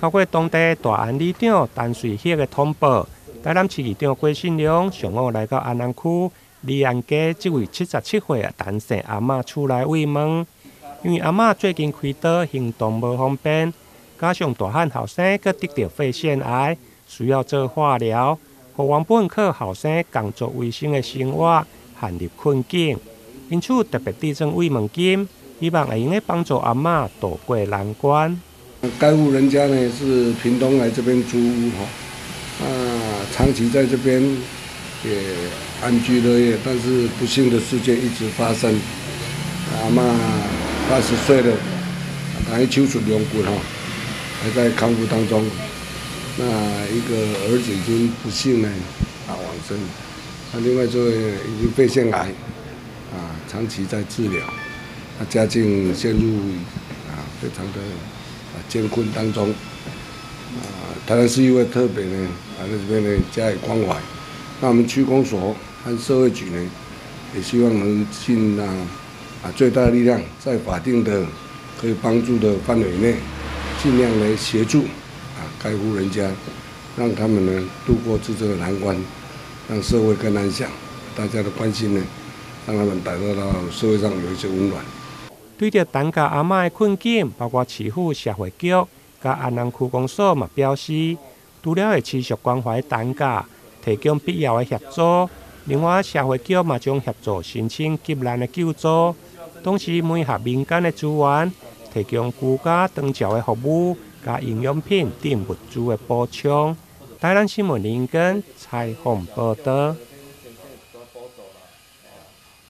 透過當地大安里長陳瑞旭的通報，台南市議長郭信良上午來到安南區利安街這位77歲的陳姓阿嬤厝內慰問，因為阿嬤最近開刀行動無方便，加上大漢後生閣得著肺腺癌，需要做化療，予原本靠後生工作維生的生活陷入困境，因此特別致贈慰問金，希望會用得幫助阿嬤渡過難關。該戶人家呢是屏東來這邊租屋哈，啊，長期在這邊也安居樂業，但是不幸的事件一直發生。阿嬤80歲了，還手術龍骨哈，還在康復當中。那一個兒子已經不幸呢啊往生，那另外這位已經肺腺癌，啊，長期在治療，那家境陷入啊非常的艱困當中，啊，台南市議會特別呢，啊，在這邊呢加以關懷。那我們區公所和社會局呢，也希望能盡啊最大的力量，在法定的可以幫助的範圍內，盡量來協助啊該戶人家，讓他們呢度過這個難關，讓社會更安詳。大家的關心呢，讓他們感受到社會上有一些溫暖。對著陳家阿嬤的困境，包括市府社會局佮安南區公所嘛表示，除了會持續關懷陳家，提供必要的協助，另外社會局嘛將協助申請急難的救助，同時媒合民間的資源，提供居家長照的服務、佮營養品等物資的補充。台南新聞林根採訪報導。